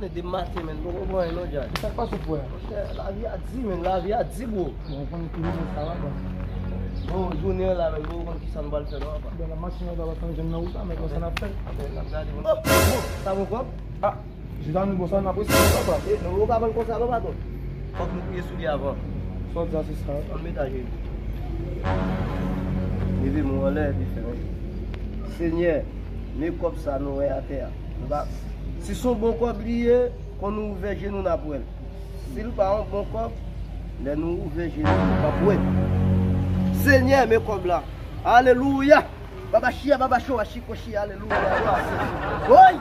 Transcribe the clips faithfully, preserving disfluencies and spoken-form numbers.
Depi maten, menn, m poko pran anyen non, Djay. Sa k pase w frè? Monchè, lavi a di, menn, lavi a di, bro. Bon, ou konn ki jounen sa va, bro. Bon, jounen an la, menn, bro, ou konn kisa nou pral fè non, papa. Bon, la machin nan pa t janm nan wout la, men konsa n ap fè. N ap gade, bon. Oh, bon, sa bon kòb? Ah, Jidani, bon, sa n ap resi, papa. E, nou, ou pa konn konsa non, patwon. Fòk nou priye sou li avan. Sa w di a, se sa. Ann met ajenou. Leve men w anlè, epi fè men. Senyè, men kòb sa nou wè atè a. Nou pa, si se yon bon kòb li ye, kon nou ouvè je nou, n ap wè l. Si l pa yon bon kòb, lè nou ouvè je nou, nou p ap wè l. Senyè, men kòb la. Alelouya! Baba chia, baba cho, achi, kochi, alelouya. Glwa a Jezi. Oy!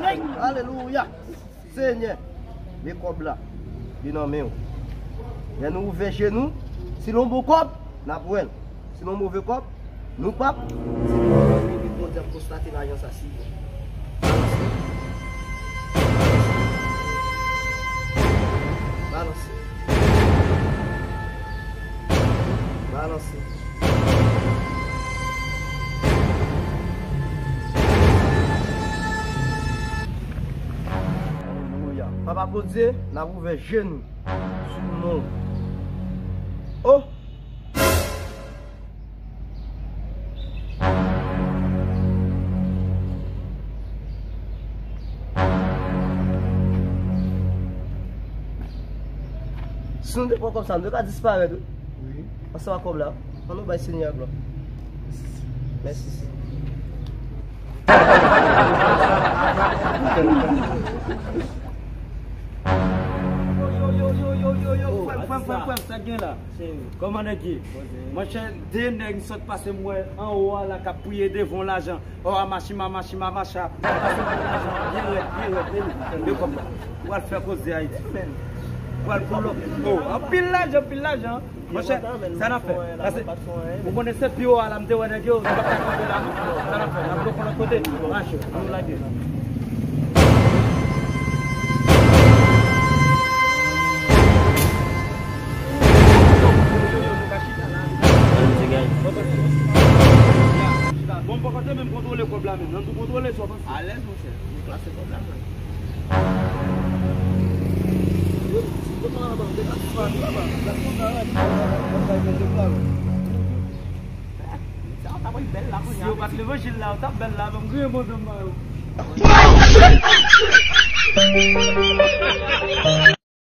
Oy! Alelouya! Senyè, men kòb la. Li nan men w. Lè nou ouvè je nou, si l yon bon kòb, n ap wè l. Si l yon move kòb, nou p ap. Se pou nou vin Bondye ap konstate lajan sa si. Balanse. Balanse. Alelouya. Papa Bondye, n ap ouvè je nou sou non. Oh! Si nou te pran kòb sa, nou te ka disparèt, wi. Wi. Ansanm ak kòb la. Ann nou bay Senyè a glwa. Mèsi, Senyè. Yo, yo, yo, yo, yo, yo, yo, frè m, frè m, frè m, frè m, sa k gen la? Kòman nèg ye? Monchè, de nèg m sot pase m wè anwo a la k ap priye devan yon lajan. Ò, a machi, ma machi, ma macha. Pase m yon lajan byen rèd, byen rèd, byen rèd. De kòb la. W al fè koze Ayiti. W al pou lòt. O, anpil lajan, anpil lajan. Monchè, sa n ap fè? Pase, ou konnen se pi wo a la m te wè nèg yo, nou p ap ka kanpe la non. Sa n ap fè? N ap bloke lòt kote. Mache, nou lage. Bon, m poko te menm kontwole kòb la menm. Nan tou kontwole sa w panse. Alèz, monchè. Deklase kòb la, mwen. Sa w ta pral bèl la kounye a. Si yo pa t levanjil la, yo t ap bèl la, ban m griyen bon zanm ba yo.